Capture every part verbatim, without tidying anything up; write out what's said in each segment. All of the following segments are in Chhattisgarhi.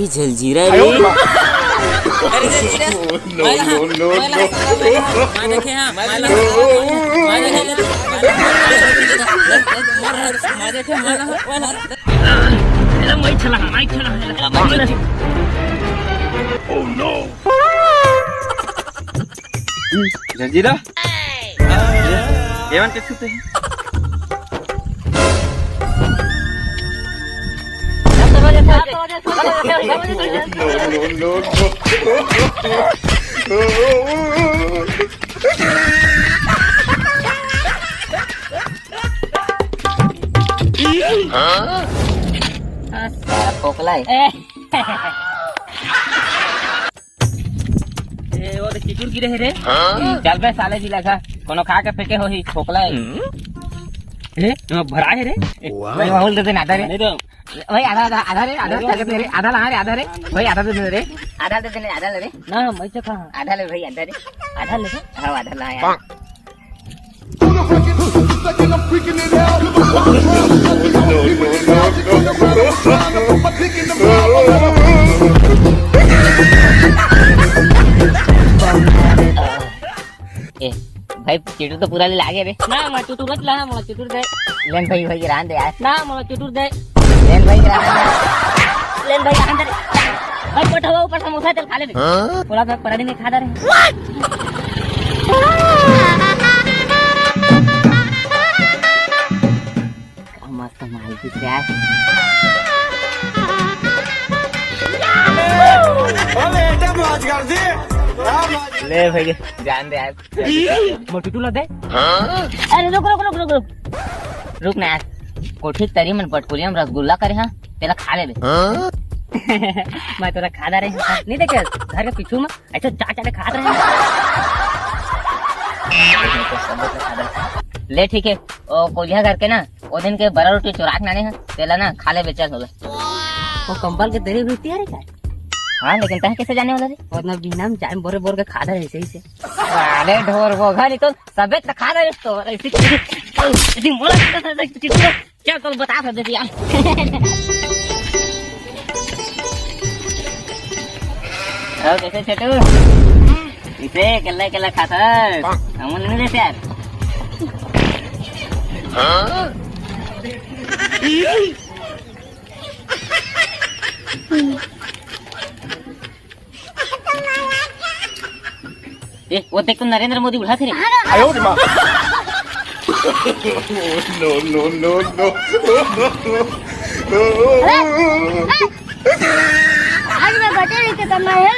जलजीरा रे। अरे jaljeera. No, no, no, no। माँ देखे हाँ, माँ देखे हाँ, माँ देखे हाँ। माँ देखे हाँ, माँ देखे हाँ। जलजीरा। एमन के छूते हैं। No, no, no, no। हाँ? साला फोकला है। ए। ए, वो तो चिटुर गिरे है रे। हाँ? चल बे साले जी लगा, कोनो खा के फेंके होही, फोकला है। हम्म। ए, वो भरा है रे। वाह। भाई, माहौल दे दे ना, आधा रे। नहीं तो भाई, आधा, आधा, आधा रे, आधा, नहीं तो आधा दे रे, आधा ला रे, आधा रे। भाई, आधा दे दे रे। आधा दे दे, आधा ले रे। ना, मैं तो कहा। आधा ले भाई, आधा रे। आधा ले। हाँ, आधा ला यार। ए, भाई, चिटुर तो पूरा ले लागे रे। ना, मैं चिटुर मत ला, मैं चिटुर दे। लेन भाई, भाई, रान दे यार। ना, मैं चिटुर दे। लेन भाई, रान दे। लेन भाई, रान दे। भाई, पटवा ऊपर समोसा चल खा ले बे। हाँ? थोड़ा सा पराठे में खा दे रे। मस्त माल की क्या? अबे, एकदम मौज कर दी। ले भाई, जान दे यार। मोटू टूला दे। अरे रुक, रुक, रुक, रुक, रुक। रुक ना यार। कोठी तरी मन पटकुलिया में रसगुल्ला करे हाँ, तेला खा ले बे। हाँ? मैं तोला खा दे रहे हैं। नहीं देखे, घर के पीछू में ऐसे चाट चाट के खात रहे। ले ठीक है, ओ कोलिया करके ना, ओ दिन के बरा रोटी चुरा के लाने हैं, तेला ना खा ले बे, चल हो गए। वो कंबल के दरी भी होती है रे क्या? हाँ, लेकिन तह कैसे जाने वाला रे? मतलब बिना में चाय बोरे बोर के खा दे ऐसे ही से। अरे ढोर वो घर तो सबे तो खा दे तो ऐसी, ऐसी मोला चल, चल बता दे यार। और कैसे छोटू? इसे अकेला अकेला खाता है। हम नहीं देते यार। ए, वो देख तो नरेंद्र मोदी उठा थे रे। No, no, no, no। आज मैं बटे लेके तो मैं है।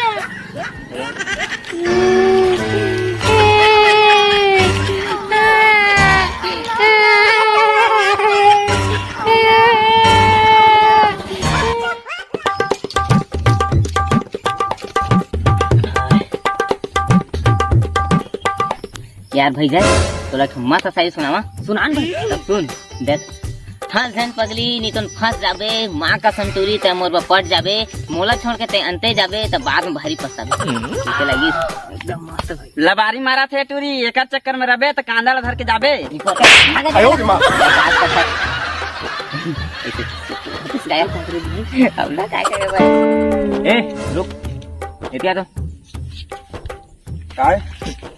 यार भाई जाए, तोला एक ठो मस्त शायरी सुनावा। सुनान भाई। तब सुन, देख। फंस झन पगली, नी तो फंस जाबे, माँ का संतूरी ते मोर बर पट जाबे, मोला छोड़ के ते अंते जाबे, त बाद में भारी पछताबे। हम्म। इसे लगी। एकदम मस्त भाई। लबारी मारा थे टूरी, एकर चक्कर में रबे, त कांदा ला धर के जाबे। इको तो भाग आयो रे माँ। अब ना काय करे भाई। ए, रुक। एतिया तो। काय?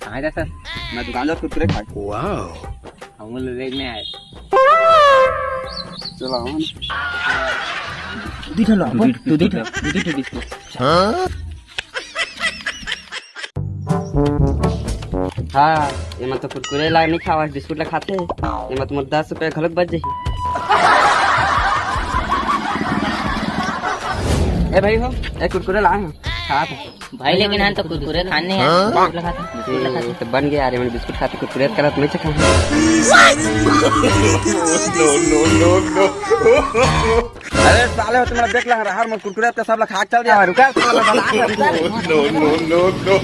कहाँ जा सर? मैं दुकान जा कुरकुरे खाए। वाओ। हम लोग देखने आए। चलो, हम। दू ठो लो, दू, दू, दू, दू दू ठो, दू, दू ठो बिस्कुट। हाँ? हाँ, ये मैं तो कुरकुरे ला नहीं खावा, बिस्कुट ला खाते। ये मैं तो मोर दस रुपया घलोक बच जाही। ए भाई हो, ए कुरकुरे ला, हाँ, खा था। भाई, लेकिन हम तो कुरकुरे खाने हैं। हाँ? बिस्कुट ला खाते हैं, बिस्कुट ला खाते हैं। ए, तो बन गया, अरे, मैं बिस्कुट खाते, कुरकुरे करत मैं चखा। No, no, no, no। अरे साले, हो तुम्हारा देख ला रहा, मैं कुरकुरे का सब ला खा के चल दिया। हाँ, रुका, साला, बता। No, no, no, no।